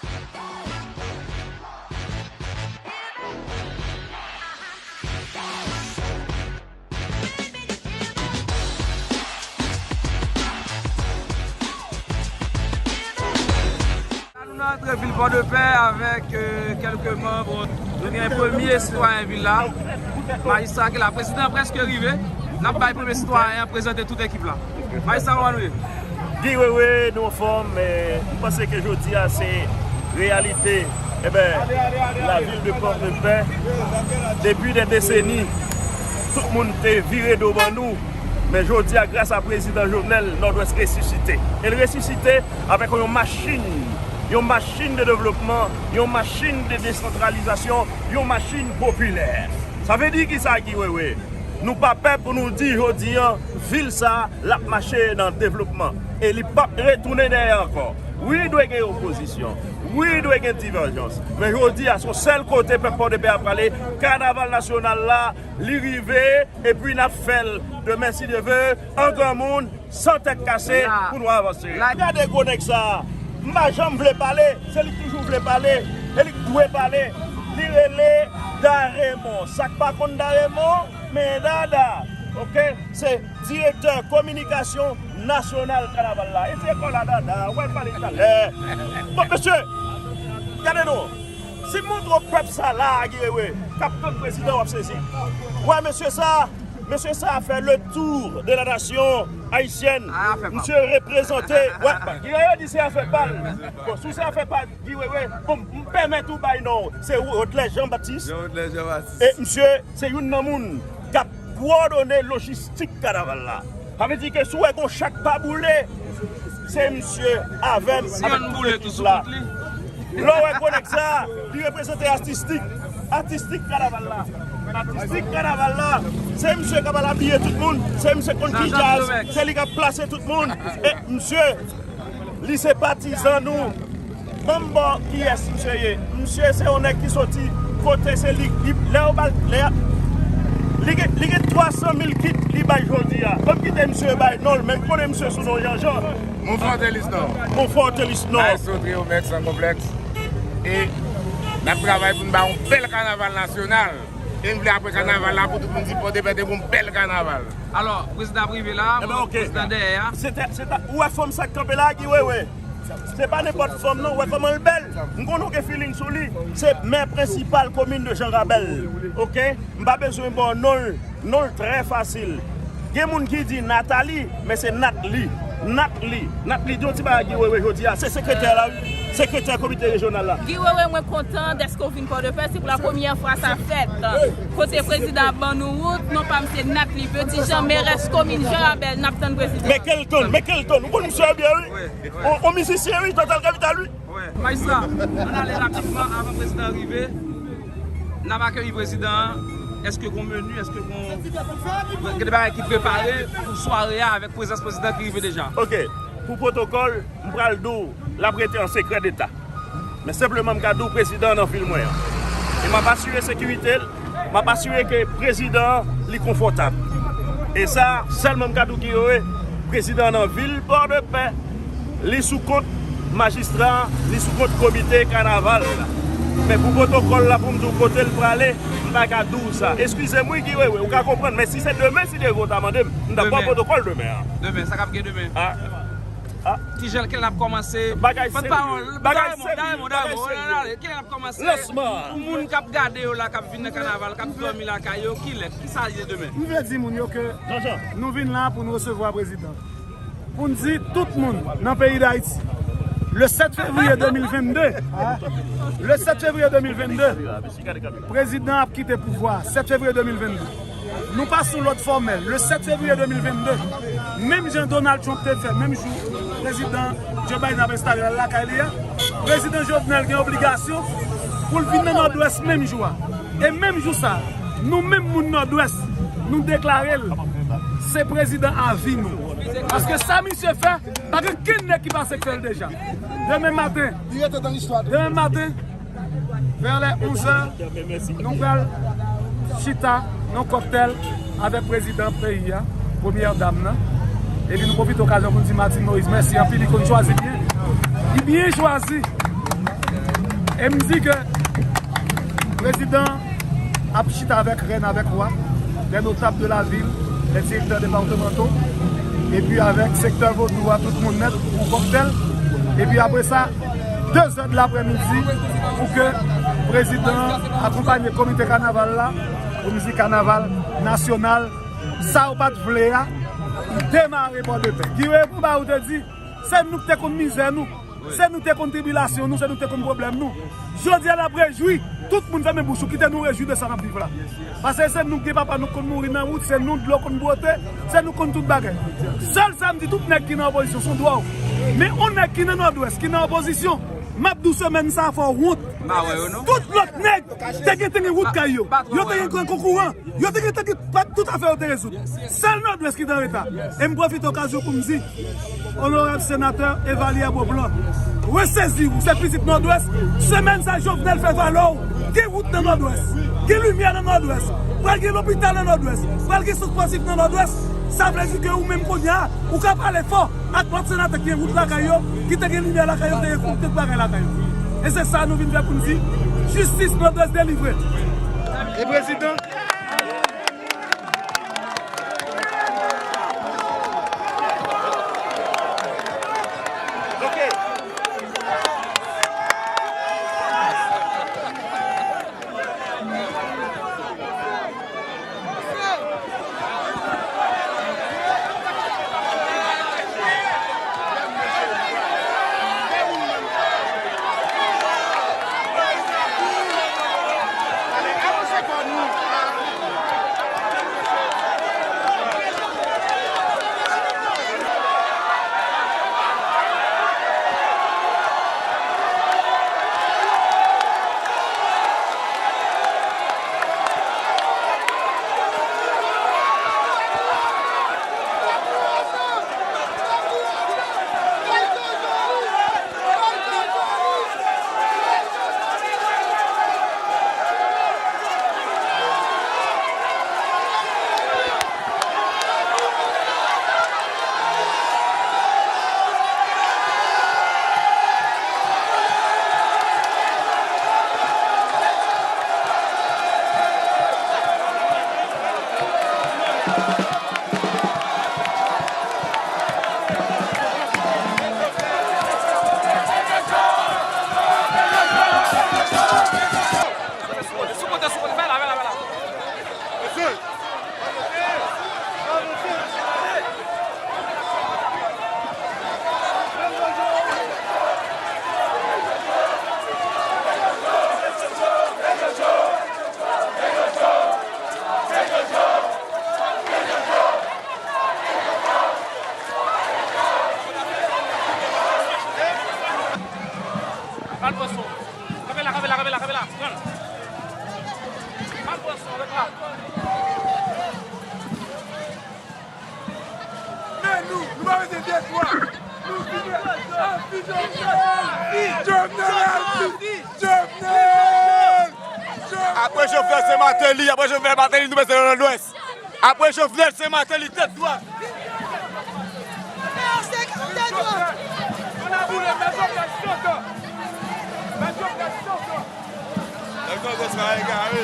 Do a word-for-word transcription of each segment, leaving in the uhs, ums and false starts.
Nou nan antre vil Pòdepè avèk, euh, kèlke manm. Nou gen premye sitwayen vil la, majistra ki la. Prezidan prèske rive. N ap bay premye sitwayen an prezante tout ekip la. Majistra, kòman nou ye? Guy Wewe, nou anfòm, men m panse ke jodi a se reyalite. Eben, lavil de Pòdepè, depi dè deseni, tout moun te vire do ban nou. Men jodi a, gras a prezidan Jovenel, Nòdwès resisite. E l resisite avèk yon machin, yon machin de devlopman, yon machin de desantralizasyon, yon machin popilè. Sa vle di kisa, Guy Wewe? Nou pa pè pou nou di jodi a, vil sa a, l ap mache nan devlopman. E li p ap retounen dèyè ankò. Wi, dwe gen opozisyon. Wi, dwe gen divèjans. Men jodi a, se yon sèl kote pèp Pòdepè ap prale. Kanaval nasyonal la, li rive, epi n ap fè l demen, si Dye ve, an granmoun, san tèt kase, pou nou avanse. Gade gwo nèg sa a. M pa janm vle pale, se li k toujou vle pale, se li k dwe pale. Li rele Daremon. Sa k pa konn Daremon, men Dada, oke, se direktè kominikasyon nasyonal kanaval la. E se kò la Dada, w al pale talè. Bon, mesye, gade non. Si m montre w pèp sa la, Guy Wewe, k ap tann prezidan, w ap sezi. Wè, mesye sa, mesye sa fè le tour de la nation haïtienne. Misye reprezante, wè, Guy Wewe di se afè pa l. Bon, si w se afè pa Guy Wewe, bon, m pèmèt ou bay non w. Se Rodlè Jean Baptiste. Jean Rodlè Jean Baptiste. E misye, se youn nan moun k ap pwodone lojistik kanaval la. Sa vle di ke si w wè gon chak pa boule, se misye avè m, avèk tout ekip la. Lè w wè gwo nèg sa, li reprezante atistik, atistik kanaval la. Atistik kanaval la, se misye k ap al abiye tout moun, se misye konn ki djaz, se li k ap plase tout moun. E misye, li se patizan nou. Ban m ba w kiyès misye ye. Misye se yon nèg ki soti kote se li, li, lè yo ba l, lè, li gen, li gen twa san mil kit li bay jodi a. Ban m kite misye bay non l, men m konnen misye sou non Jean Jean. Monfort Elisnor. Monfort Elisnor. Maestro Triomex san konplèks. E n ap travay pou n ba yon bèl kanaval nasyonal. E n vle apre kanaval la pou tout moun di Pòdepè te gon bèl kanaval. Alò, prezidan ap rive la, prezidan dèyè a. Se ta, se ta, ou wè fanm sa k kanpe la, Guy Wewe? Se pa nenpòt fanm non, ou wè kòman l bèl? M konnen w gen feeling sou li. Se mè prensipal komin de Jan Rabèl, oke? M pa bezwen ba w non l, non l trè fasil. Gen moun ki di Nathalie, men se Nathalie. Nathalie, Nathalie, di yon ti bagay Guy Wewe jodi a, se sekretè la, wi. Sekretè komite rejyonal la. Guy Wewe, mwen kontan dèske w vin Pòdepè, se pou la premyè fwa sa fèt. Kote prezidan ap ban nou wout, non pa m se Nathalie Petit Jean, merès komin Jan Rabèl, n ap tann prezidan. Men Kelton, men Kelton, ou konn misye byen, wi. On, on mizisyen, wi, Total Capital, wi. Majistra, ann ale rapidman avan prezidan an rive. N ap akeyi prezidan an. Èske gon meni, èske gon, gen de bagay ki prepare pou sware a avèk prezans prezidan ki rive deja? Oke, pou pwotokòl, m pral di w, l ap rete an sekrè deta. Men senpleman, m ka di w prezidan an nan vil mwen an. E m ap asire sekirite l, m ap asire ke prezidan an, li konfòtab. E sa, sèlman m ka di w ki yo ye, prezidan an nan vil Pòdepè, li sou kont majistra, li sou kont komite kanaval la. Men pou pwotokòl la, pou m di w kote l prale, m pa ka di w sa. Eskize m wi, Guy Wewe, ou ka konprann, men si se demen, si Dye vle, w ta mande m, m t ap ba w pwotokòl demen an. Demen, sa k ap gen demen? Ah. Ah. Ti Jan, kilè n ap kòmanse? Bagay serye. Pòtpawòl, bagay serye, Daremon, Daremon, bagay serye. Kilè n ap kòmanse? Lansman. Pou moun k ap gade yo la, k ap vin nan kanaval, k ap dòmi lakay yo, kilè, kisa ye demen? M vle di moun yo ke nou vin la pou nou resevwa prezidan. Pou n di tout moun nan peyi Dayiti, le sèt fevriye de mil vennde, le sèt fevriye de mil vennde, prezidan ap kite pouvwa a, sèt fevriye de mil vennde. Nou pa sou lòd fòmèl. Le sèt fevriye de mil vennde, menm jan Donald Trump te fè, menm jou prezidan Joe Biden ap enstale lakay li a, prezidan Jovenel gen obligasyon pou l vin nan Nòdwès menm jou a. E menm jou sa, nou menm moun Nòdwès, nou deklare l se prezidan avi nou. Paske sa misye fè, pa gen kenn nèg ki pase k fè l deja. Demen maten, demen maten, vè lè onz è, nou pral chita nan kòktèl avèk prezidan peyi a, premyè dam nan. Epi nou pwofite okazyon pou n di Martine Moïse mèsi anpil, li konn chwazi byen. Li byen chwazi. E m di ke prezidan ap chita avèk rèn, avèk wa, les notables de la ville, les directeurs départementaux, epi avèk sektè vodou a, tout moun nèt, yon kòktèl. Epi apre sa, de zè de laprèmidi, pou ke prezidan an akonpanye komite kanaval la, pou nou di kanaval nasyonal, sa yo pa t vle a, li demare Pòdepè. Guy Repo ba ou te di, se nou ki te konn mizè nou. Se nou te konn tribilasyon nou, se nou te konn pwoblèm nou. Jodi a n ap rejwi, tout moun fèmen bouch ou, kite nou rejwi de sa n ap viv la. Paske se nou ki gen papa nou konn mouri nan wout, se nou dlo konn bwote, se nou konn tout bagay. Sèl sa m di tout nèg ki nan opozisyon, se yon dwa w. Men yon nèg ki nan Nòdwès, ki nan opozisyon, m ap di w semèn sa a fò w wont. Tout lòt nèg te gen, te gen wout kay yo. Yo te gen gran konkouran. Yo te gen, te gen, tout afè yo te rezoud. Sèl Nòdwès ki te an reta. E m pwofite okazyon pou m di, Onorab Senatè Evalière Beauplan, resezi w, se pitit Nòdwès. Semèn sa Jovenel fè valè w. Gen wout nan Nòdwès. Gen limyè nan Nòdwès. Pral gen lopital nan Nòdwès. Pral gen sant spòtif nan Nòdwès. Sa vle di ke ou menm kounye a, ou ka pale fò ak lòt senatè ki gen wout lakay yo, ki te gen limyè lakay yo, ki te gen tout bagay lakay yo. E se sa nou vin fè pou n di, jistis Nòdwès delivre. E prezidan. Al pran son. Kanpe la, kanpe la, kanpe la, kanpe la. Pran. Al pran son, ret la. Men nou, nou pa bezwen dètwa. Nou vini anvi Jovenel. Jovenel anvi. Jovenel. Apre Jovenel se Martelly, apre Jovenel Martelly, nou bezwen nan Lwès. Apre Jovenel se Martelly, tèt dwat. Tèt dwat. Nèg Nòdwès pa egare.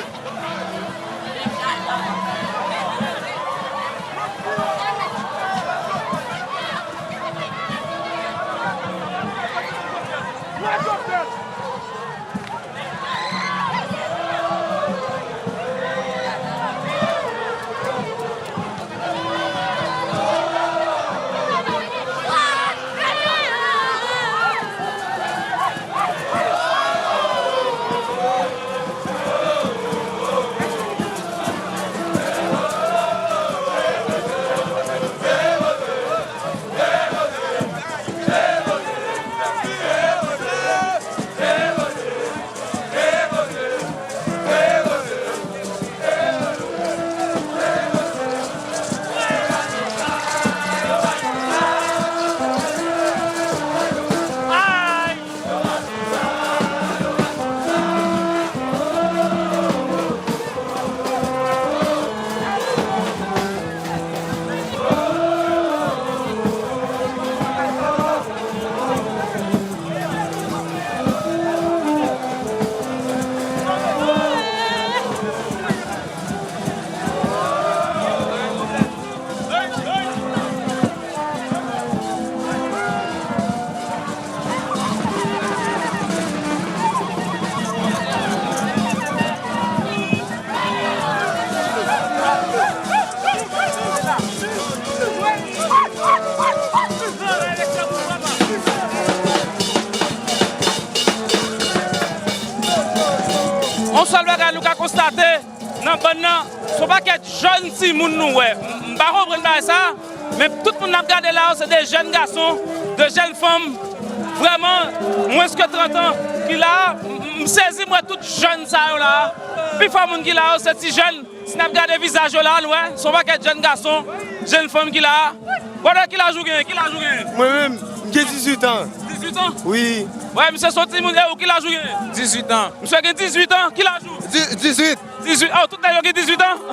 Konstate nan bann nan, se yon pakèt jèn timoun nou wè. M, m pa konprann bagay sa, men tout moun n ap gade la yo, se de jèn gason, de jèn fanm. Vrèman, mwens ke trant an ki la a, m, m, m sezi, m wè tout jèn sa yo la a. Pifò moun ki la yo, se ti jèn. Si n ap gade vizaj yo la, nou wè, se yon pakèt jèn gason, jèn fanm ki la a. Brother, ki laj ou genyen? Ki laj ou genyen? Mwen menm, m gen dizuit an. Dizuit an? Wi. Wè, misye se yon timoun. E ou, ki laj ou genyen? Dizuit an. Misye gen dizuit an. Ki laj ou? Di-, dizuit. Dizuit. Oh, tout nèg yo gen dizuit an?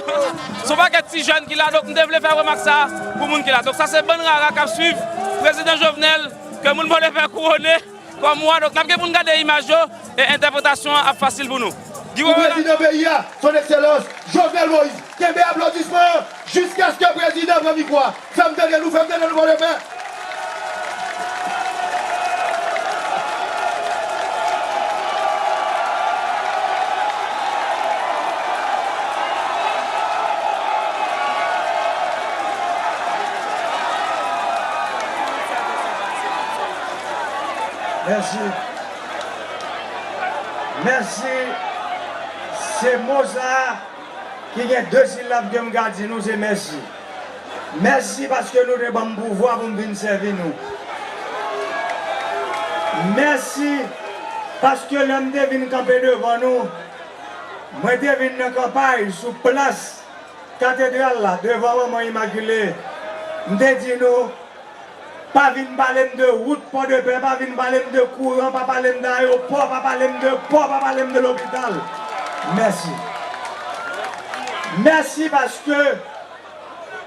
Se yon pakèt ti jèn ki la, donk m te vle fè remak sa a pou moun ki la. Donk sa se bann rara k ap swiv prezidan Jovenel, ke moun Pòdepè kouwone kòm wa. Donk n ap gen pou n gade imaj yo, e entèpretasyon an ap fasil pou nou. Pou prezidan peyi a, son ekselans Jovenel Moïse. Kenbe aplodisman an jiskaske prezidan pran mikwo a. Fè m tande nou, fè m tande nou, Pòdepè. Mèsi. Mèsi. Se mo sa a ki gen de silab ke m ka di nou, se mèsi. Mèsi paske nou te ban m pouvwa pou m vin sèvi nou. Mèsi paske lè m te vin kanpe devan nou, mwen te vin nan kanpay sou plas Katedral la, devan Manman Imakile. M te di nou, pa vin pale m de wout Pòdepè, pa vin pale m de kouran, pa pale m de ayewopò, pa pale m de pò, pa pale m de lopital. Mèsi. Mèsi paske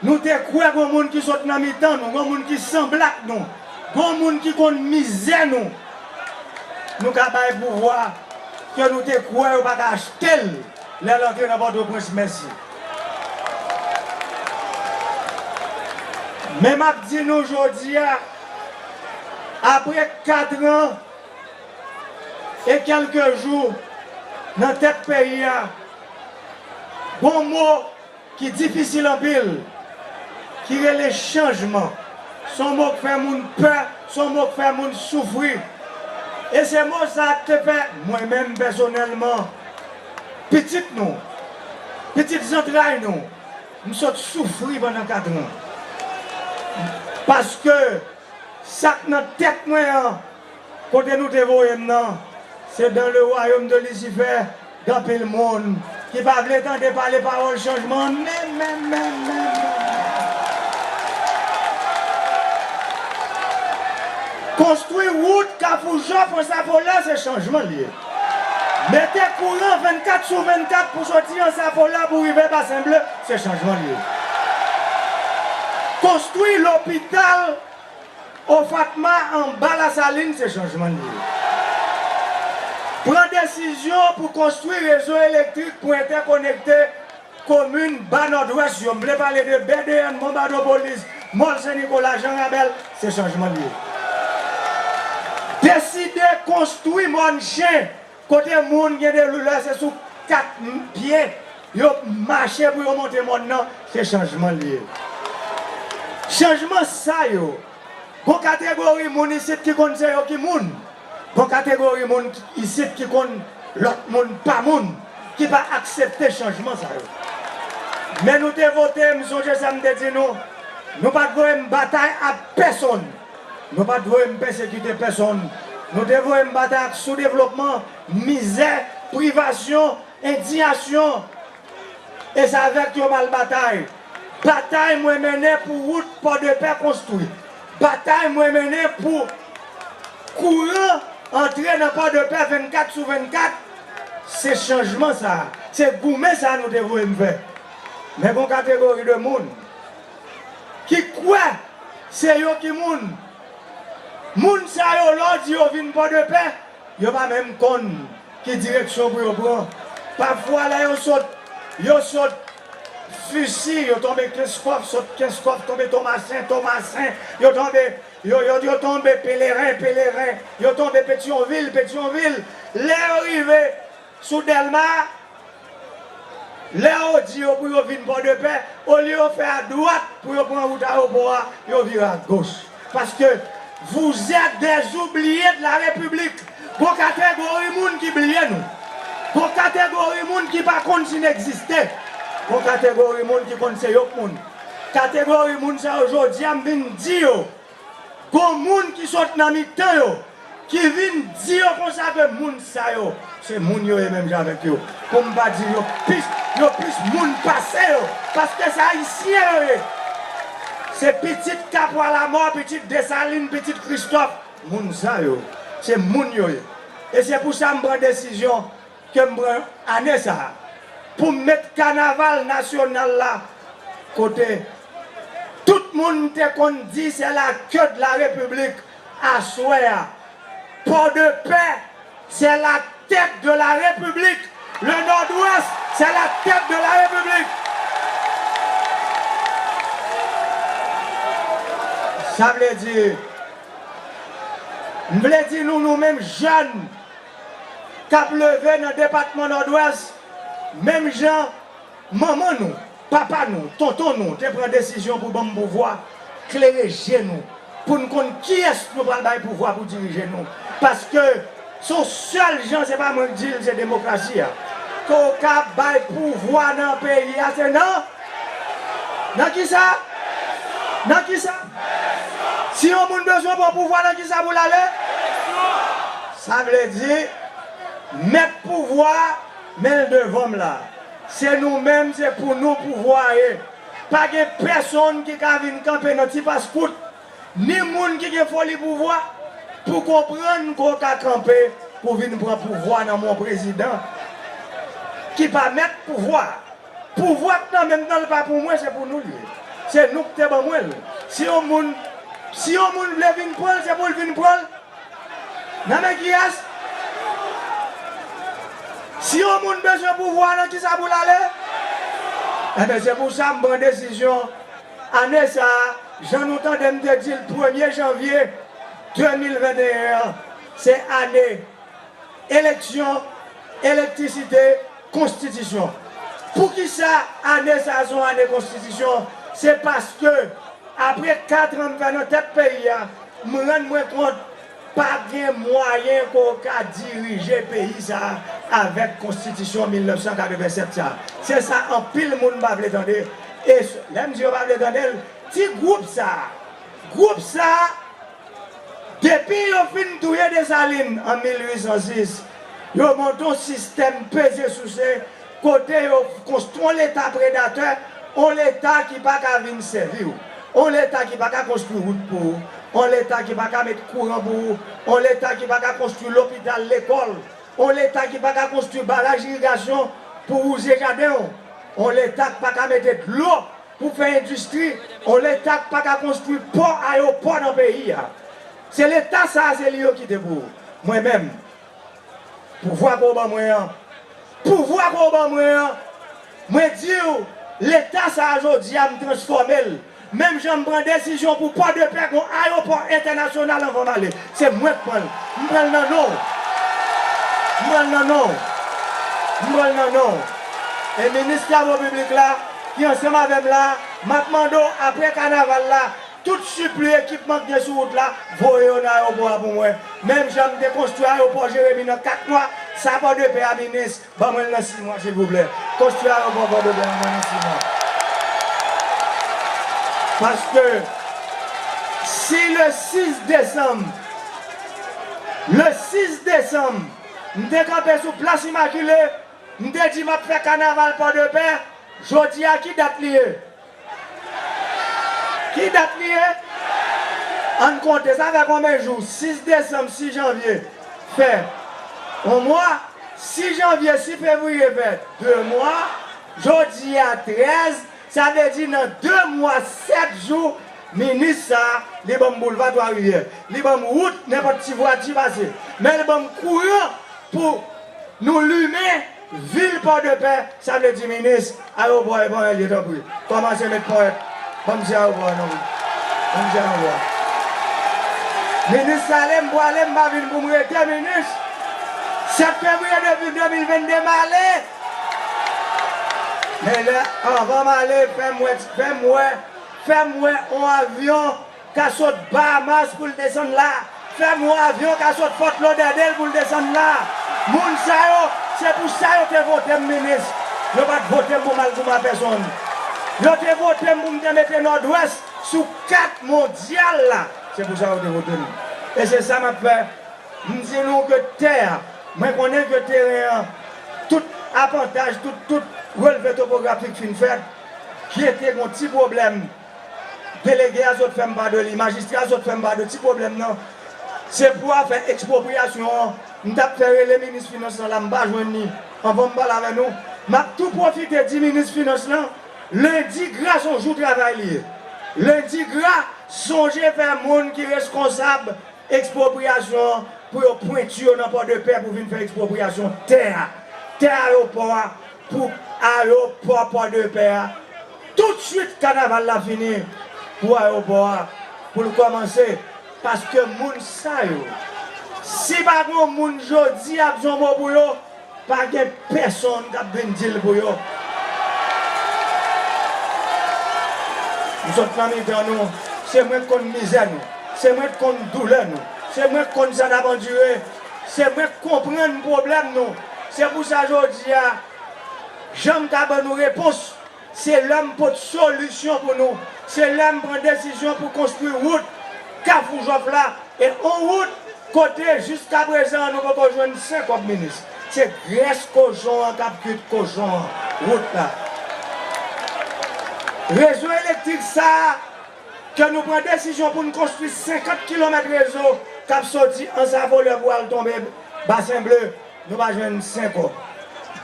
nou te kwè gon moun ki sot nan mitan nou, gon moun ki sanble ak nou, gon moun ki konn mizè nou, nou ka bay pouvwa ke nou te kwè yo pa ka achte l lè l antre nan Pòtoprens. Mèsi. Men m ap di nou jodi a, apre kat an e kèlke jou nan tèt peyi a, gon mo ki difisil anpil, ki rele chanjman. Se yon mo k fè moun pè, se yon mo k fè moun soufri. E se mo sa a k te fè mwen menm pèsonèlman, pitit nou, pitit zantray nou, m sot soufri pandan kat an. Paske sa k nan tèt mwen an, kote nou te voye m nan, se dans le royaume de Lucifer, gen anpil moun ki pa vle tande pale pawòl chanjman an menm, menm, menm, menm, menm. Konstwi wout Kafou Jòf Ansafolè, se chanjman l ye. Mete kouran vennkat sou vennkat pou soti Ansafolè pou rive Basen Ble, se chanjman l ye. Konstwi lopital Ofatma anba Lasalin, se chanjman l ye. Pran desizyon pou konstwi rezo elektrik pou entèkonekte komin Ba Nòdwès yo. M vle pale de Bèdeyèn, Monbadopolis, Mòl Sen Nikola, Jan Rabèl, se chanjman l ye. Deside konstwi Mòn Chen, kote moun gen de doulè, se sou kat pye yo mache pou yo monte mòn nan, se chanjman l ye. Chanjman sa yo, gon kategori moun isit ki konn se yo ki moun, gon kategori moun isit ki konn lòt moun pa moun, ki pa aksepte chanjman sa yo. Men nou te vote, m sonje sa m te di nou, nou pa t voye m batay ak pèsonn. Nou pa t voye m pèsekite pèsonn. Nou te voye m batay ak soudevlopman, mizè, privasyon, endiyasyon. E se avèk yo m al batay. Batay mwen mennen pou wout Pòdepè konstwi. Batay mwen mennen pou kouran antre nan Pòdepè vennkat sou vennkat. Se chanjman sa a. Se goumen sa a nou te voye m fè. Men gon kategori de moun ki kwè se yo ki moun. Moun sa yo, lè w di yo vin Pòdepè, yo pa menm konn ki direksyon pou yo pran. Pafwa, lè yo sot, yo sot Fisi, yo tonbe Kenskòf, sot Kenskòf, tonbe Tomasen, Tomasen, yo tonbe, yo, yo, yo tonbe Peleren, Peleren, yo tonbe Petyonvil, Petyonvil. Lè yo rive sou Dèlma, lè yo di yo pou yo vin Pòdepè, olye yo fè adwat pou yo pran wout ayewopò a, yo vire agoch. Paske vous êtes des oubliés de la République. Gon kategori moun ki bliye nou. Gon kategori moun ki pa konn si n egziste. Gon kategori moun ki konn se yo k moun. Kategori moun sa yo, jodi a, m vin di yo, gon moun ki sot nan mitan yo, ki vin di yo konsa ke moun sa yo, se moun yo ye menm jan avèk yo. Pou m pa di yo plis, yo plis moun pase yo. Paske se Ayisyen yo ye. Se pitit Kapwa Lamò, pitit Desalin, pitit Kristòf. Moun sa yo, se moun yo ye. E se pou sa m pran desizyon ke m pran ane sa a pou m met kanaval nasyonal la kote tout moun te konn di c'est la queue de la République. Aswè a, Pòdepè, c'est la tête de la République. Le Nord-Ouest, c'est la tête de la République. Sa vle di, m vle di nou, nou menm jèn k ap leve nan depatman Nòdwès, menm jan manman nou, papa nou, tonton nou te pran desizyon pou ban m pouvwa, klere je nou, pou n konn kiyès nou pral bay pouvwa pou dirije nou. Paske se yon sèl jan, se pa mwen k di l, se demokrasi a. Ke w ka bay pouvwa nan peyi a, se nan, nan kisa? Nan kisa? Si yon moun bezwen pran pouvwa, nan kisa pou l ale? Sa vle di, mèt pouvwa, men l devan m la. Se nou menm, se pou nou pouvwa a ye. Pa gen pèsonn ki ka vin kanpe nan ti pas kout, ni moun ki gen foli pouvwa, pou konprann ke w ka kanpe pou vin pran pouvwa nan men yon prezidan ki pa mèt pouvwa. Pouvwa k nan men m nan, l pa pou mwen, se pou nou l ye. Se nou k te ban mwen l. Si yon moun, si yon moun vle vin pran l, se pou l vin pran l. Nan men kiyès? Si yon moun bezwen pouvwa, nan kisa pou l ale? Enben, se pou sa m pran desizyon ane sa a, jan nou tande m te di l, premye janvye de mil venteyen an, se ane eleksyon, elektrisite, konstitisyon. Poukisa ane sa a se yon ane konstitisyon? Se paske, apre kat an m fè nan tèt peyi a, m rann mwen kont pa gen mwayen ke w ka dirije peyi sa a avèk konstitisyon mil nèf san katrevennsèt sa a. Se sa anpil moun pa vle tande. E s-, lè m di yo pa vle tande l, ti gwoup sa a, gwoup sa a, depi yo fin touye Desalin an mil uit san sis, yo monte yon sistèm peze souse kote yo konstwi yon leta predatè, yon leta ki pa ka vin sèvi w, yon leta ki pa ka konstwi wout pou ou, yon leta ki pa ka met kouran pou ou, yon leta ki pa ka konstwi lopital, lekòl, yon leta ki pa ka konstwi baraj irigasyon pou wouze jaden w, yon leta ki pa ka mete dlo pou fè endistri, yon leta k pa ka konstwi pò, ayewopò nan peyi a. Se leta sa a, se li yo kite pou ou. Mwen menm, pouvwa ke w ban mwen an, pouvwa ke w ban mwen an, mwen di w, leta sa a jodi a, m transfòme l. Menm jan m pran desizyon pou Pòdepè gon ayewopò entènasyonal anvan m ale. Se mwen k pran l. M pran l nan non w. M pran l nan non w. M pran l nan non w. E minis travo piblik la, ki ansanm avè m la, m ap mande w, apre kanaval la, tout sipli ekipman k gen sou wout la, voye yo nan ayewopò a pou mwen. Menm jan m te konstwi ayewopò Jeremi nan kat mwa, sa Pòdepè a, minis, ban mwen l nan sis mwa, silvouplè. Konstwi ayewopò Pòdepè a ban mwen nan sis mwa. Paske si le sis desanm, le sis desanm, m te kanpe sou Plas Imakile, m te di m ap fè kanaval Pòdepè, jodi a ki dat li ye? Ki dat li ye? Ann konte, sa fè konbyen jou? Sis desanm, sis janvye fè yon mwa, sis janvye, sis fevriye fè de mwa, jodi a trèz, sa vle di nan de mwa, sèt jou, minis sa a, li ban m boulva Twa Rivyè, li ban m wout, nenpòt ti vwati pase, men li ban m kouran pou nou limen vil Pòdepè, sa vle di minis, ayewopò a e pa anyen l ye, tanpri. Kòmanse met ponyèt. Ban m di ayewopò a non. Ban m di ayewopò a. Minis ale, m pwale, m pa vin pou m rete, minis. Sèt fevriye de, de mil vennde, m ale. Men lè, anvan m ale, fè m wè, fè m wè, fè m wè yon avyon ka sot Bahamas pou l desann la. Fè m wè yon avyon ka sot Fort Lauderdale pou l desann la. Moun sa yo, se pou sa yo te vote m minis. Yo pa t vote m pou mal pou ma pèsonn. Yo te vote m pou m te mete Nòdwès sou kat mondyal la. Se pou sa yo te vote m. E se sa m ap fè. M di nou ke tè a, mwen konnen ke teren an, tout apantaj, tout, tout relve topografik fin fèt, gen te gon ti pwoblèm. Delege a sot fè m pa de li, majistra a sot fè m pa de ti pwoblèm nan. Se pou afè ekspropriyasyon an, m t ap fè rele minis finans lan la, m pa jwenn li. Anvan m pale avè nou, m ap tou pwofite di minis finans lan, lendi gra se yon jou travay li ye. Lendi gra, sonje fè moun ki reskonsab ekspropriyasyon an pou yo pwenti yo nan Pòdepè pou vin fè ekspropriyasyon tè a, tè ayewopò a, pou ayewopò Pòdepè a. Toutswit kanaval la fini pou ayewopò a, pou l kòmanse, paske moun sa yo, si pa gen yon moun jodi ap di yon mo pou yo, pa gen pèsonn k ap vin di l pou yo. M sot nan mitan nou, se mwen k konn mizè nou, se mwen k konn doulè nou, se mwen k konn sa n ap andire, se mwen k konprann pwoblèm nou. Se pou sa jodi a, jan m ka ban nou repons, se lè m pot solisyon pou nou, se lè m pran desizyon pou konstwi wout Kafou Jòf la, e yon wout kote jiskaprezan nou poko jwenn senk kòb minis. Se grès kochon an k ap kwit kochon an, wout la. Rezo elektrik sa a, ke nou pran desizyon pou n konstwi senkant kilomèt rezo k ap soti Anse à Voleurs pou al tonbe Basen Ble, nou pa jwenn senk kòb.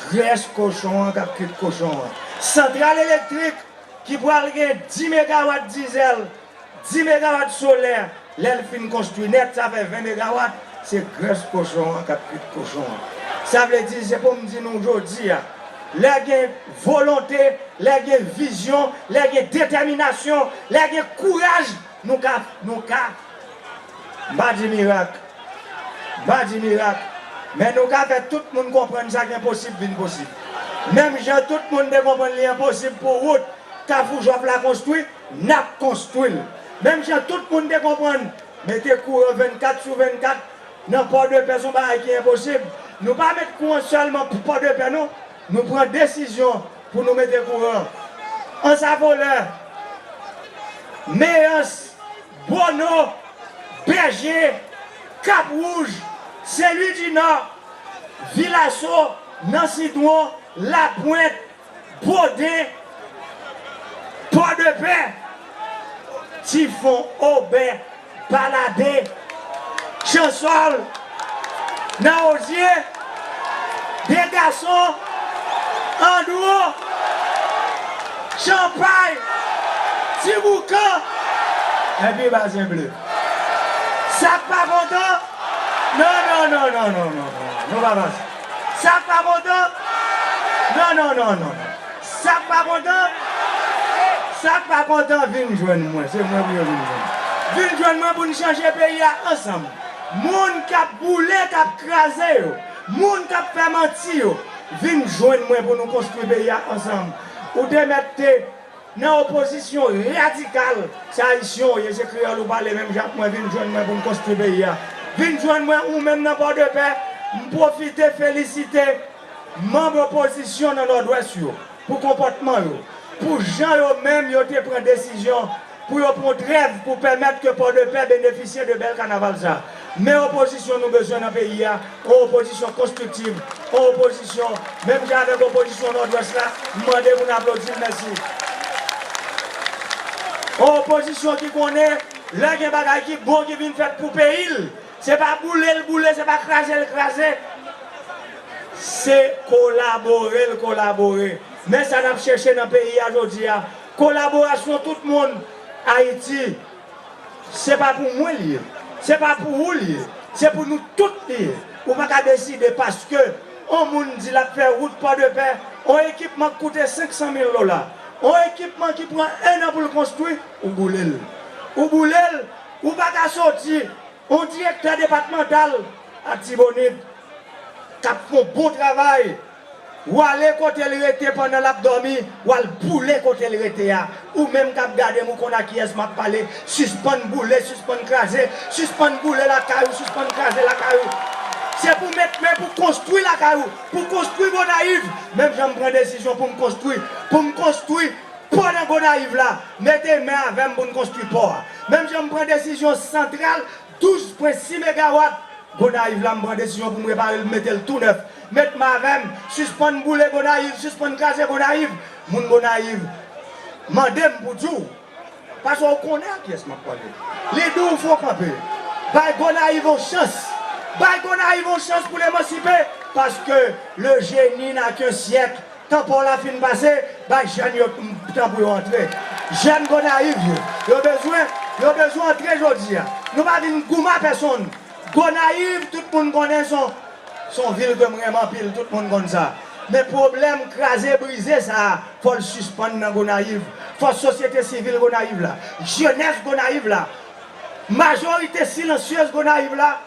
Grès kochon an k ap kwit kochon an. Santral elektrik ki pral gen dis megawat dizèl, dis megawat solè, lè l fin konstwi nèt, sa fè ven megawat, se grès kochon an k ap kwit kochon an. Sa vle di, se pou m di nou jodi a, lè gen volonte, lè gen vizyon, lè gen detèminasyon, lè gen kouraj, nou ka, nou ka, m pa di mirak, m pa di mirak, men nou ka fè tout moun konprann sa k enposib vin posib. Menm jan tout moun te konprann li enposib pou wout Kafou Jòf la konstwi, n ap konstwi l. Menm jan tout moun te konprann, mete kouran vennkat sou vennkat nan Pòdepè se yon bagay ki enposib. Nou pa met kouran sèlman pou Pòdepè non, nou pran desizyon pou nou mete kouran. Anse à Voleurs, Meyans, Bono, Bèje, Kap Wouj, Sen Lwi di Nò, Vilaso, Nan Sitwon, Lapwent, Boden, Pòdepè, Tifon, Obè, Baladè, Chansòl, Nan Ozye, De Gason, Andwo, Chanpay, Ti Boukan, epi Basen Ble. Sa k pa kontan? Non, non, non, non, non, non, non, non, nou pa pase. Sa k pa kontan? Non, non, non, non, non. Sa k pa kontan? Sa k pa kontan, vin jwenn mwen. Se mwen pou yo vin jwenn. Vin jwenn mwen pou n chanje peyi a ansanm. Moun k ap boule, k ap kraze yo, moun k ap fè manti yo, vin jwenn mwen pou nou konstwi peyi a ansanm. Ou te mèt te nan opozisyon radikal, se ayisyen w ye, se kreyòl ou pale menm jan ak mwen, vin jwenn mwen pou n konstwi peyi a. Vin jwenn mwen ou menm nan Pòdepè, m pwofite felisite manm opozisyon nan Nòdwès yo pou konpòtman yo, pou jan yo menm yo te pran desizyon pou yo pran trèv pou pèmèt ke Pòdepè benefisye de bèl kanaval sa. Men opozisyon nou bezwen nan peyi a, yon opozisyon konstriktiv, yon opozisyon, menm jan avèk opozisyon Nòdwès la, m mande pou n aplodi l, mèsi. Yon opozisyon ki konnen, lè gen bagay ki bon ki vin fèt pou peyi l, se pa boule l boule, se pa kraze l kraze. Se kolabore l kolabore. Men sa n ap chèche nan peyi a jodi a, kolaborasyon tout moun. Ayiti, se pa pou mwen li ye, se pa pou ou li ye, se pou nou tout li ye. Ou pa ka deside paske yon moun di l ap fè wout Pòdepè, yon ekipman k koute senk san mil dola, yon ekipman ki pran en an pou l konstwi, ou boule l. Ou boule l, ou pa ka soti yon direktè depatmantal Latibonit k ap fè yon bon travay, w ale kote l rete pandan l ap dòmi, w al boule kote l rete a. Ou menm k ap gade m, ou konn a kiyès m ap pale. Sispann boule, sispann kraze, sispann boule lakay ou, sispann kraze lakay ou. Se pou met Pou konstwi lakay ou, pou konstwi Gonayiv. Menm jan m pran desizyon pou m konstwi, pou m konstwi pò nan Gonayiv la, mete men avè m pou n konstwi pò a. Menm jan m pran desizyon santral douz pwen sis megawat Gonayiv la, m pran desizyon pou m repare l, mete l tou nèf. Met men avè m, sispann boule Gonayiv, sispann kraze Gonayiv. Moun Gonayiv mande m pou di w, paske w konnen a kiyès m ap pale. Li di w fò kanpe. Bay Gonayiv yon chans. Bay Gonayiv yon chans pou l emansipe. Paske le génie n'a qu'un siècle. Tan pa w la fin pase, bay jèn yo tan pou yo antre. Jèn Gonayiv yo, yo bezwen, yo bezwen antre jodi a. Nou pa vin goumen a pèsonn. Gonayiv, tout moun konnen se yon, se yon vil ke m renmen anpil, tout moun konn sa. Men pwoblèm kraze brize sa a, fò l sispann nan Gonayiv. Fò sosyete sivil Gonayiv la, jenès Gonayiv la, majorite silansyez Gonayiv la,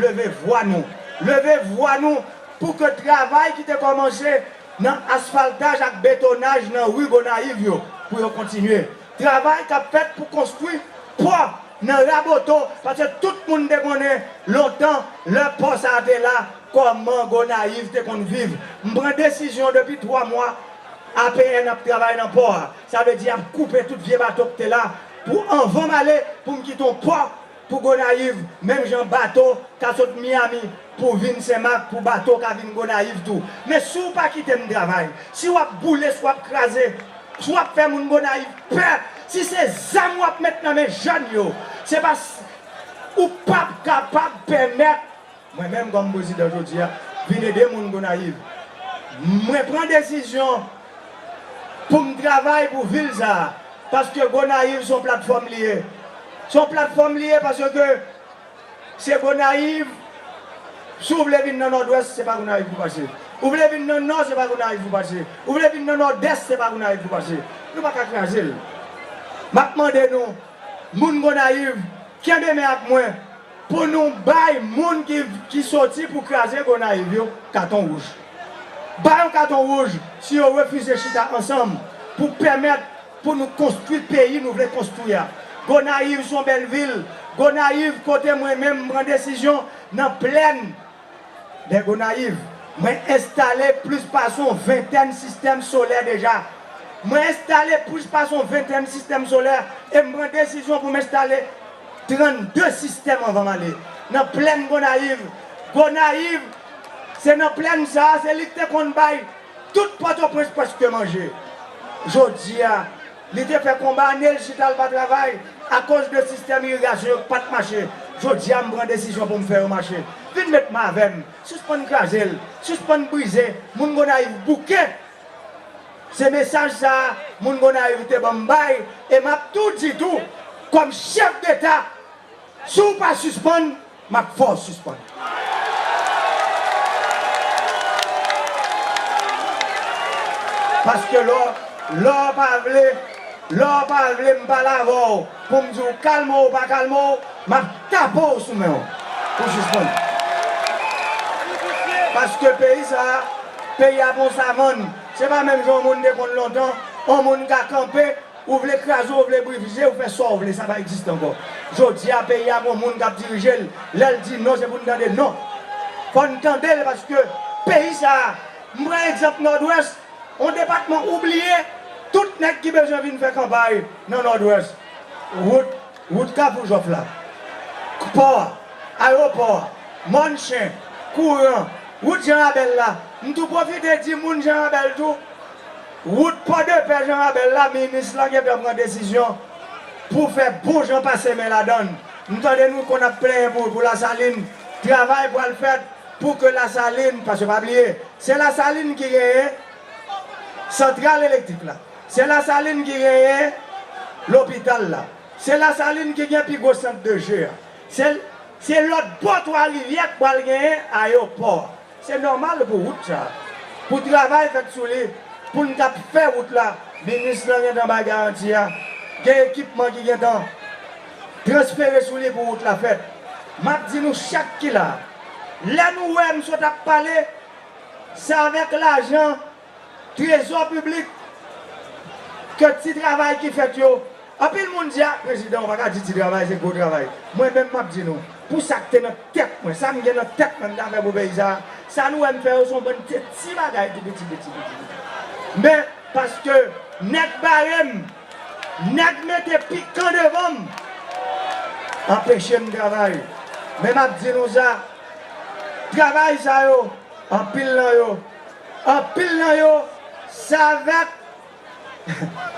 leve vwa nou. Leve vwa nou pou ke travay ki te kòmanse nan asfaltaj ak betonaj nan ri Gonayiv yo, pou yo kontinye. Travay k ap fèt pou konstwi pò nan Raboto, paske tout moun te konnen lontan, lè pò sa a te la, kòman Gonayiv te konn viv. M pran desizyon depi twa mwa, A P N ap travay nan pò a. Sa vle di y ap koupe tout vye bato k te la pou anvan m ale, pou m kite yon pò pou Gonayiv, menm jan bato ka sot Miami pou vin Senmak, pou bato ka vin Gonayiv tou. Men si w pa kite m travay, si w ap boule, si w ap kraze, si w ap fè moun Gonayiv pè, si se zam w ap met nan men jèn yo, se pa, ou p ap kapab pèmèt mwen menm kòm prezidan jodi a, vin ede moun Gonayiv. Mwen pran desizyon pou m travay pou vil sa a, paske Gonayiv se yon platfòm li ye. Se yon platfòm li ye paske se Gonayiv, si w vle vin nan Nòdwès, se pa Gonayiv pou pase. Ou vle vin nan Nò, se pa Gonayiv pou pase. Ou vle vin nan Nòdès, se pa Gonayiv pou pase. Nou pa ka kraze l. M ap mande nou, moun Gonayiv, kenbe men ak mwen pou nou bay moun ki, ki soti pou kraze Gonayiv yo katon wouj. Bay yon katon wouj si yo refize chita ansanm pou pèmèt pou nou konstwi peyi nou vle konstwi a. Gonayiv se yon bèl vil. Gonayiv kote mwen menm m pran desizyon nan plèn dè Gonayiv. Mwen enstale plis pase yon ventèn sistèm solè deja. Mwen enstale plis pase yon ventèn sistèm solè e m pran desizyon pou m enstale trannde sistèm anvan m ale. Nan plèn Gonayiv, Gonayiv, se nan plèn sa a, se li k te konn bay tout Pòtoprens prèske manje. Jodi a, li te fè konba ane l chita l pa travay akoz de sistèm irigasyon yo k pa t mache. Jodi a, m pran desizyon pou m fè yo mache. Vin met men avè m. Sispann kraze l. Sispann brize. Moun Gonayiv bouke. Se mesaj sa a, moun Gonayiv te ban m bay. E m ap tou di tou, kòm chèf deta, si w pa sispann, m ap fè w sispann. Paske lè w, lè w pa vle, lè w pa vle m pale avè w pou m di w kalme w ou pa kalme w, m ap tape w sou men w pou w sispann. Paske peyi sa a, peyi a pa yon savann. Se pa menm jan yon moun te konn lontan, yon moun ka kanpe, ou vle kraze, ou vle brize, ou fè sa w vle, sa pa egziste ankò. Jodi a, peyi a gon moun k ap dirije l. Lè l di non, se pou n tande non. Fò n tande l paske peyi sa a, m pran egzanp Nòdwès, yon depatman oubliye, tout nèg ki bezwen vin fè kanpay nan Nòdwès. Wout, wout Kafou Jòf la, pò a, ayewopò a, Mòn Chen, kouran, wout Jan Rabèl la. M tou pwofite di moun Jan Rabèl tou, wout Pòdepè Jan Rabèl la, minis lan gentan pran desizyon pou fè bon jan pase men ladann. M tande nou konn ap plenyen pou, pou Lasalin. Travay pral fèt pou ke Lasalin, paske pa bliye, se Lasalin ki genyen santral elektrik la. Se Lasalin ki genyen lopital la. Se Lasalin ki gen pi gwo sant de je a. Se, se lòt bò Twa Rivyè k pral genyen ayewopò a. Se nòmal pou wout sa a, pou travay fèt sou li, pou n t ap fè wout la, minis lan gentan bay garanti a, gen ekipman ki gentan transfere sou li pou wout la fèt. M ap di nou chak ki la, lè nou wè m sot ap pale, se avèk lajan trezò piblik ke ti travay ki fèt yo. Anpil moun di, a, prezidan, ou pa ka di ti travay, se gwo travay. Mwen menm, m ap di nou, pou sa k te nan tèt mwen, sa m gen nan tèt mwen, m ta fè pou peyi sa a, Sa nou wè m fè yo se yon bann ti, ti bagay tou piti, piti, piti, piti. Men, paske nèg bare m, nèg mete pikan devan m, anpeche m travay. Men m ap di nou sa, travay sa yo, anpil nan yo, anpil nan yo, se avèk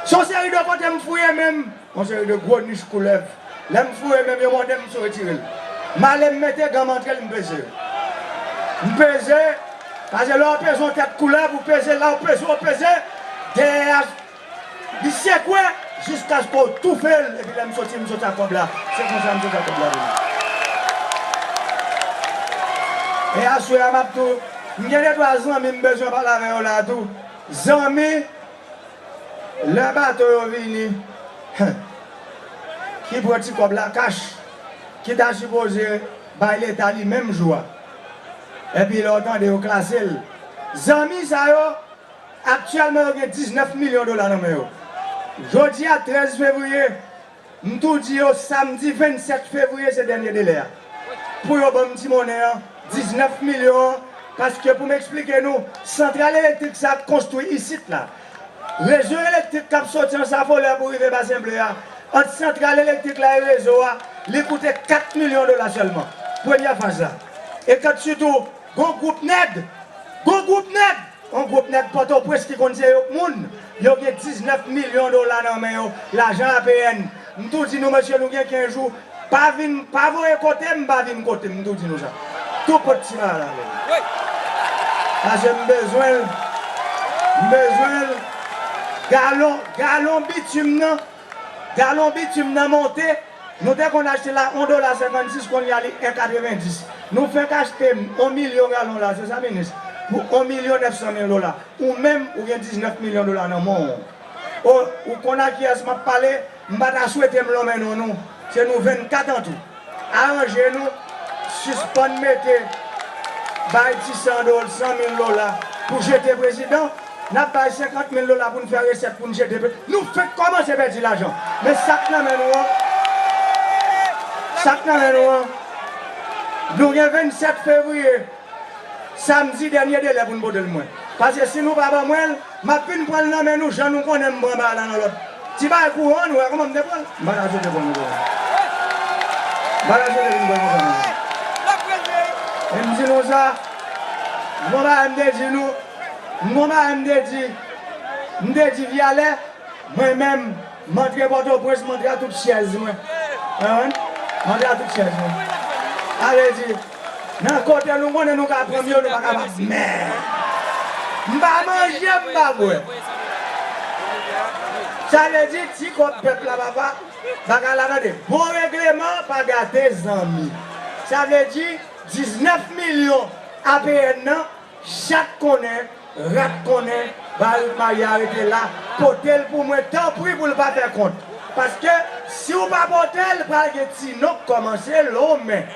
Se yon seri de kote m fouye men m, yon seri de gwo nich koulèv. Lè m fouye men m, yo mòde m, m sou retire l. M ale, m mete gan, m antre l, m peze. M peze, paske lè w peze yon tèt koulèv, ou peze la, ou peze, ou peze, dèyè a, li sekwe, jiskaske w toufe l, epi lè m soti, m soti ak kòb la. Se konsa m soti ak kòb la vini. E aswè a, m ap tou, m gen de twa zanmi m bezwen pale avè yo la tou. Zanmi, Lè bato yo vini, ki pran ti kòb la kach, ki ta sipoze bay Leta li menm jou a. Epi lè w tande yo klase l. Zanmi sa yo, aktyèlman yo gen diznèf milyon dola nan men yo. Jodi a, trèz fevriye, m tou di yo samdi vennsèt fevriye se dènye delè a. Pou yo ban m ti monnen an, diznèf milyon an, paske pou m eksplike nou, santral elektrik sa ap konstwi isit la. Rezo elektrik k ap soti Ansafolè pou rive Basen Ble a, ant santral elektrik la e rezo a, li koute kat milyon dola sèlman. Premyè faz la. E kat sitou, gon gwoup nèg, gon gwoup nèg, yon gwoup nèg Pòtoprens ki konn se yo k moun, yo gen diznèf milyon dola nan men yo, lajan A P N. M tou di nou, mesye, nou gen kenz jou, pa vin, pa voye kote m, pa vin kote m, m tou di nou sa. Tou pòt ti malad avè m. Paske m bezwen l, m bezwen l. Galon, galon bitim nan, galon bitim nan monte. Nou te konn achte la yon dola senkannsis, kounye a li en katrevendis. Nou fenk achte yon milyon galon la, se sa, minis? Pou yon milyon nèf san mil dola. Ou menm, ou gen diznèf milyon dola nan men w. O, ou konn a kiyès m ap pale? M pa ta swete m lonmen non nou. Se nou vennkat an tou. Aranje nou, sispann mete bay ti san dola, san mil dola pou jete prezidan. N ap bay senkant mil dola pou n fè resèt pou n jete pe-, nou fenk kòmanse pèdi lajan. Men sa k nan men nou an, sa k nan men nou an, nou gen vennsèt fevriye. Samdi dènye delè pou n pote l mwen. Paske si nou pa ban mwen l, m ap vin pran l nan men nou jan nou konnen m pran bagay la nan lòt. Ti bagay kouran, nou wè kòman m te pran l. M pa ta swete pran l kouran. M pa ta swete vin pran l kouran. E m di nou sa, m gon bagay m te di nou, m gon bagay m te di, m te di Vyalè, Mwen menm, m antre Pòtoprens, m antre a tout chèz mwen. Konprann? M antre a tout chèz mwen. Sa vle di, nan kote nou konnen nou ka pran m yo, nou pa kapab. Men, m pa manje, m pa bwè. Sa vle di, ti kòb pèp la, papa, bagay la tande. Bon regleman pa gate zanmi. Sa vle di, diznèf milyon A P N nan, Chat konnen, rat konnen, Barik Mari a rete la, pote l pou mwen, tanpri pou l pa fè kont. Paske, si w pa pote l, pral gen ti non k kòmanse lonmen.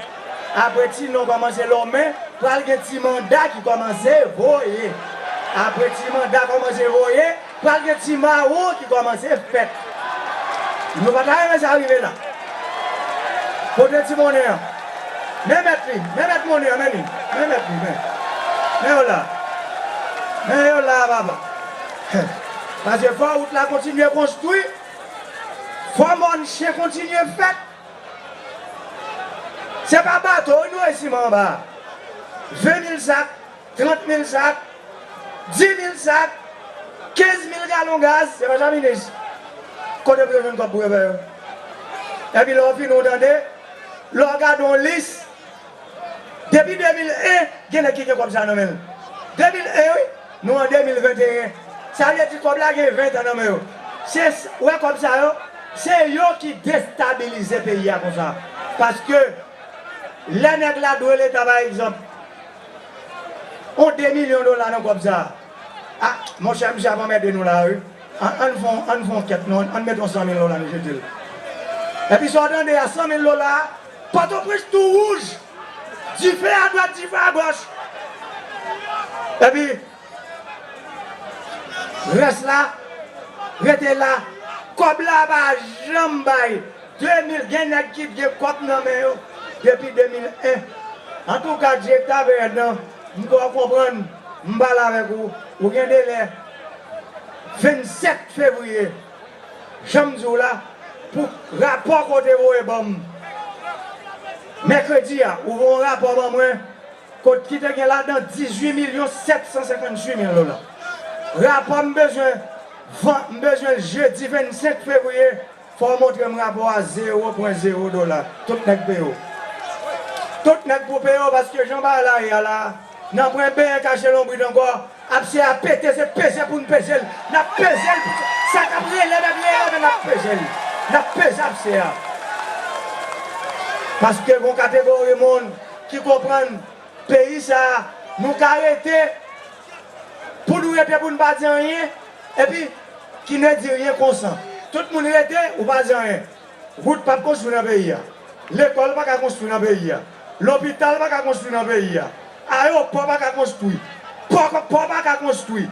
Apre ti non kòmanse lonmen, pral gen ti manda ki kòmanse voye. Apre ti manda kòmanse voye, Pral gen ti mawon ki kòmanse fèt. Nou pa ta renmen sa rive la. Pote ti monnen an. Men mèt li, men mèt monnen an, men li. Men mèt li, men. Men yo la. Men yo la, papa. Paske fò wout la kontinye konstwi. Fò mòn chen kontinye fèt. Se pa bato wi nou resi anba. Ven mil sak, trant mil sak, di mil sak, kenz mil galon gaz, se pa sa, minis? Kote pou yo jwenn kòb pou yo fè yo? Epi lè w fini, w tande, lè w gade yon lis, depi de mil en, gen nèg ki gen kòb sa nan men l. De mil en, wi, nou an de mil venteyen. Sa vle di kòb la gen ven tan nan men yo. Se, w wè kòb sa yo, se yo ki destabilize peyi a konsa. Paske, lè nèg la dwe Leta, pa egzanp, yon de milyon dola nan kòb sa a. A, monchè, misye ap anmède nou la, wi. Ann, ann fè yon, ann fè yon kèt, non, ann, ann mete yon san mil dola, nou jete l. Epi sa w tande a, san mil dola a, Pòtoprens tou wouj. Dife adwat, dife agòch. Epi, rès la, rete la. Kòb la pa janm bay. De mil, gen nèg ki gen kòb nan men yo depi de mil en. Antouka, direktè A P N nan, M kwè w konprann, m pale avèk ou, ou gen delè vennsèt fevriye, jan m di w la, pou rapò ke w te voye ban m mèkredi a, ou voye yon rapò ban mwen, kot ki te gen ladan dizuit milyon sèt san senkantuit mil dola. Rapò m bezwen, van-, m bezwen l jedi vennsenk fevriye, fò w montre m rapò a zewo pwen zewo dola. Tout nèg peye w. Tout nèg pou peye w paske jan bagay la ye a la, nan pwen benyen kache lonbrit ankò, apse a pete, se peze pou n peze l. N ap peze l, sa k ap rele, bèt rele, men n ap peze l. N ap peze apse a. Paske gon kategori moun ki konprann peyi sa a, nou ka rete, pou nou rete pou n pa di anyen, epi qui ne dit rien consent. Tout moun rete, ou pa di anyen. Wout p ap konstwi nan peyi a. Lekòl pa ka konstwi nan peyi a. Lopital pa ka konstwi nan peyi a. Ayewopò pa ka konstwi. Pò, pò pa ka konstwi.